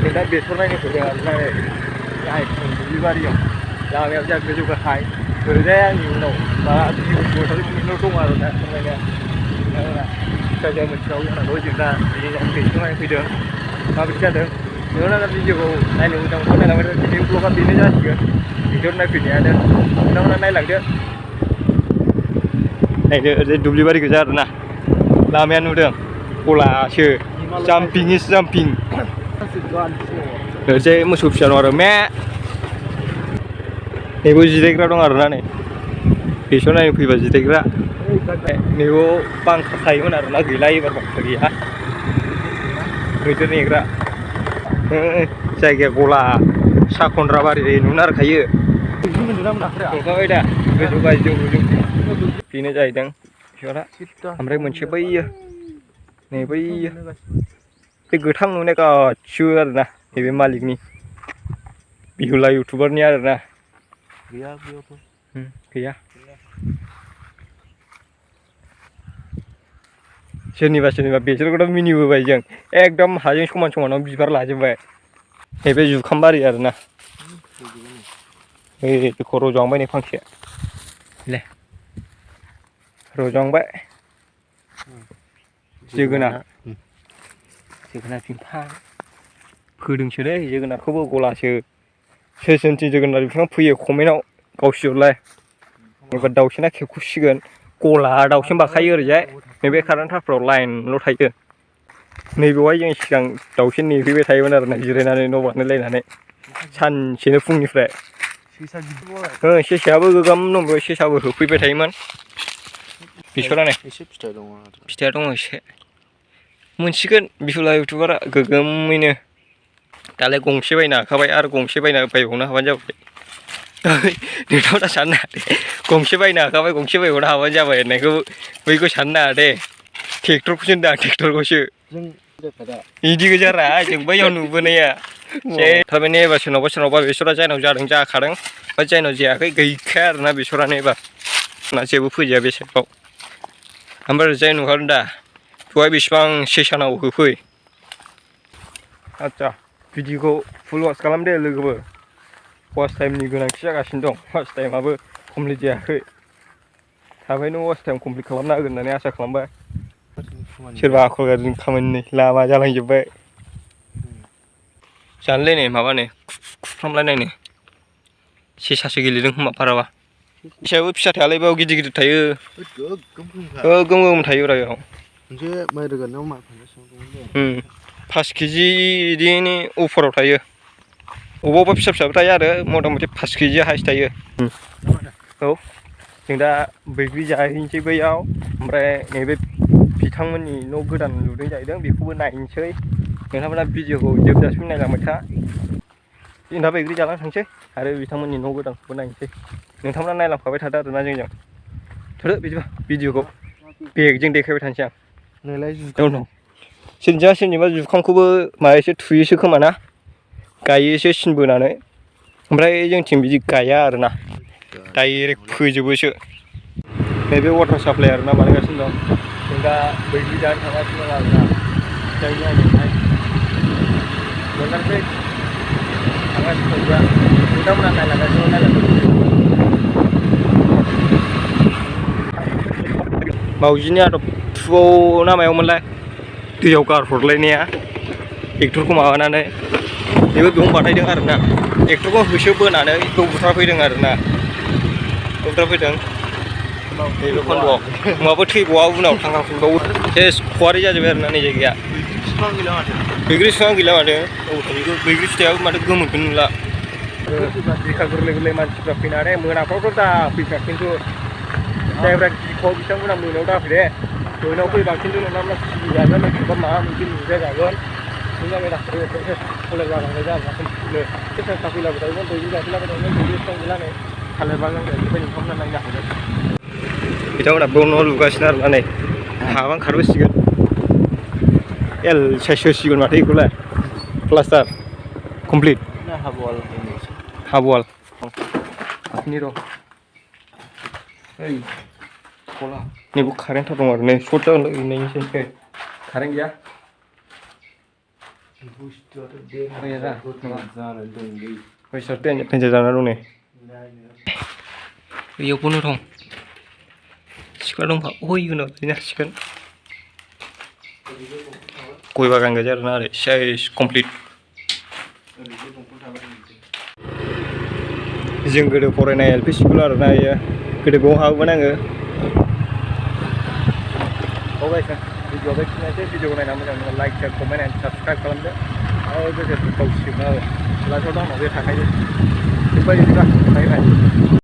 जों दा बेसर नायनो फैदों आरोना गाहाय दुब्लि बारियाव लामायाव जा गोजौ गाहाय ओरैजाय आंनि उनाव माबा बिबुफोर दं आरोना थारमाने जायगा मोनसेयाव जानांगौ जों दा बेसर नायनो फैदों माबायदि जादों नोंथाङा भिडिअखौ नायनो मोजां मोनबा नायलांबाय दिनै ब्लगा बेनो जासिगोन बेसर नायफैनायानो नोंथांमोना नायलांदो नायदो ओरैजाय दुब्लि बारि गोजा आरोना लामाया नुदों गलासो जाम्पिं इस जाम्पिं ओरैजाय मोसौ फिसा दं आरो मे नैबो जिरायग्रा दं आरोना नै बेसर नायनो फैबा जिरायग्रा नैबो बांखा थायोमोन आरोना गैला एबार बांखा गैया मैदेर नेग्रा जायगाया गला सा खन्द्रा बारि नुनो आरखायो नुखाबाय दा गोजौ गायजों नुदों बेनो जाहैदों बेसरा ओमफ्राय मोनसे बैयो नै बैयो बे गोथां नुनाय गासिबो आरोना नैबे मालिकनि बिहुला इउटुबारनि आरोना गैया गैया सोरनिबा सोरनिबा बेसरखौथ' मिनिबोबाय जों एकदम हाजों समान समानाव बिबार लाजोबबाय नैबे जुखाम बारि आरोना बेखौ रजहांबाय नै फांसे ले रजहांबाय जोगोनार बिफां फोदोंसोलै जोगोनारखौबो गलासो सोर सोरनिथिं जोगोनार बिफां फैयो कमेन्टआव गावसिरलाय एबार दाउसेना खेबख'सिगोन गला दाउसेन बाखायो ओरैजाय नैबे कारेन्ट थारफ्राव लाइनल' थायो नैबेवहाय जों सिगां दाउसेन नेफैबाय थायोमोन आरोना जिरायनानै न' बानायलायनानै सानसेनो फुंनिफ्राय सेसायाबो गोगोम दं सेसाबो होफैबाय थायोमोन बेसरानो एसे फिथाइया दङ एसे मोनसिगोन बिहुला इउटुबारा गोगोमैनो दालाय गंसे बायनो हाखाबाय आरो गंसे बायबावनो हाबानो जाबाय नोंथाङा दा साननो हादे गंसे बायनो हाखाबाय गंसे बायबावनो हाबानो जाबाय होननायखौ बैखौ साननो नाङा दे ट्रेक्टरखौसो होनदां ट्रेक्टरखौसो बिदि गोजारा जों बैयाव नुबोनाया थारमाने एबार सोरनावबा बेसरा जायनाव जादों जाखादों बा जायनाव जायाखै गैखाया आरोना बेसरानो एबार ना जेबो फैजाया बे साइडआव ओमफ्राय जाय नुखादों दा बेवहाय बेसेबां सेसानाव होफै आदसा भिडिअखौ फुल वाच खालामदे लोगोबो वाच टाइमनि गोनांथि जागासिनो दं वाच टाइमाबो कमप्लिट जायाखै थाबैनो वाच टाइम कमप्लिट खालामना होगोन होननानै आसा खालामबाय सोरबा आखल गाज्रिनि खामानि लामा जालांजोब्बाय जानोलै नै माबानो खुफ्रामलायनायनो सेसासो गेलेदों खोमा बाराबा सेसायाबो फिसा थायालाय बेयाव गिदिर गिदिर थायो गोगोम गोगोम थायो बेयाव मोनसे माइ रोगानायाव माइ फानगासिनो 5 केजि बिदिनि अफाराव थायो अबेबा फिसा फिसाबो थायो आरो मथा मथि 5 केजि हाइस थायो औ जों दा बैग्रि जाहैनोसै बैयाव ओमफ्राय नैबे बिथांमोननि न' गोदान लुदों जाहैदों बेखौबो नायनोसै नोंथांमोना भिडिअखौ जोबजासिम नायलांबाय था जों दा बैग्रि जालां थांसै आरो बिथांमोननि न' गोदानखौबो नायनोसै नोंथांमोना नायलांफाबाय थादो आरोना जोंजों थोदो बिदिबा भिडिअखौ बेगजों देखायबाय थानोसै आं सोरनिबा जुखामखौबो माबासो थुयोसो खोमा ना गायोसो सिन बोनानै ओमफ्राय जोंथिं बिदि गाया आरोना डाइरेक्ट फोजोबोसो नैबे वाटार साप्लाइ आरोना बानायगासिनो दं जों दा बैग्रि जानो थांगासिनो दं आरोना फिथाइ नायनोहाय मोननानैसै थांगासिनो दंब्ला नोंथांमोना नायलांगासिनो मावजिनि आदब थुआव ना मायावमोनलाय दैयाव गारहरलायनाया ट्रेक्टरखौ माबानानै बेबो बेयावनो बानायदों आरोना ट्रेक्टरखौ होसोबोनानै बेखौ बुथारफैदों आरोना बुथारफैदों नैबे खन्द'आव नङाबा थैबावा उनाव थांखांफिनबावो सेस खवारि जाजोब्बाय आरोना नै जायगाया बैग्रि बिफां गैला माथो बैग्रि फिथाइयाबो माथो गोमोनखौनो नुला बिखा गोरलै गोरलै मानसिफ्रा फैनानै मोनाफ्रावथ' दा फैखा खिन्थु जायफ्रा गिखाव बिथांमोना मोनायाव दाफै दे मोनायाव फैबा खिन्थु नोंथांमोना सिबि जागोन एबा माबा मोनसे नुजाय जागोन नों जाबाय दाखोर थालिर बागान जागोन सेसा फैलाबाय थागोन बैग्रि जाफैलाबाय थागोन बैग्रि बिफां गैला नै थालिर बागान बेनिफ्राय नोंथांमोना नायनो हागोन बिथांमोना बेयाव न' लुगासिनो आरोना नै हाबा ओंखारबोसिगोन एल साइस होसिगोन माथो बेखौलाय प्लास्टार कमप्लिट हाफ वाल नि र' नैबो कारेन्ट दं आरो नै सर्ट जानायनिसै कारेन्ट गैया बैसोर पेन्जा जाना दं नै बैयाव बनो दं सिखा दंफा अय उनाव बिदिनो हासिगोन गय बागान गोजा आरोना ओरै सेस कमप्लिट जों गोदो फरायनाय एल पि स्कुल आरोना इयो गोदो बेयाव हाबोमोन आङो भिडिअ बायदिनोसै भिडिअ नायना मोजां मोनो like share comment and subscribe खालामदो आरो गोजोन गावसिबो लास्टआव आंनाव बे थाखायो बेबायदिबा थाखायो